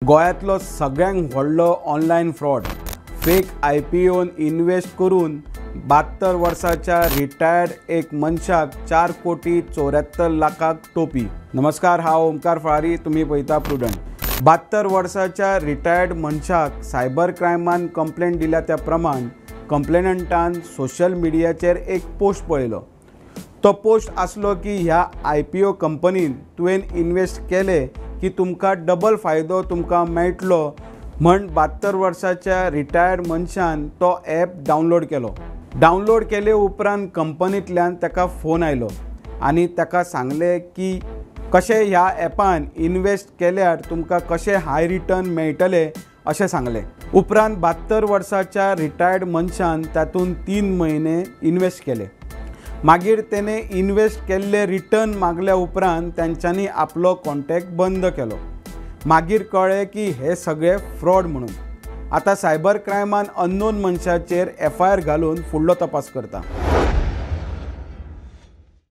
गोंयांतलो सगळ्यांत व्हडलो ऑनलायन फ्रॉड. फेक आय.पी.ओन इन्वेस्ट करून 72 वर्साच्या रिटायर्ड एक मनशाक 4,74,00,000 टोपी. नमस्कार, हांव ओमकार फळारी, तुमी पळयता प्रुडंट. 72 वर्साच्या रिटायर्ड मनशाक सायबर क्रायमान कंप्लेंट दिल्या त्या प्रमाण कंप्लेनंटान सोशल मिडियाचेर एक पोस्ट पळयलो. तो पोस्ट आसलो की ह्या आय.पी.ओ कंपनीन तुवें इन्वेस्ट केले की तुमकां डबल फायदो तुमकां मेळटलो म्हण 72 वर्साच्या रिटायर्ड मनशान तो ॲप डावनलोड केलो. डावनलोड केले उपरांत कंपनींतल्यान ताका फोन आयलो आनी ताका सांगलें की कशें ह्या ॲपान इन्वेस्ट केल्यार तुमकां कशें हाय रिटर्न मेळटलें अशें सांगलें. उपरांत 72 वर्साच्या रिटायर्ड मनशान तातूंत 3 म्हयने इन्वेस्ट केले. मागीर तेणे इन्वेस्ट केल्ले रिटर्न मागल्या उपरांत तांच्यांनी आपलो कॉन्टॅक्ट बंद केलो. मागीर कळ्ळें की हे सगळे फ्रॉड म्हणून. आतां सायबर क्रायमान अननोन मनशाचेर एफ.आय.आर घालून फुडलो तपास करता.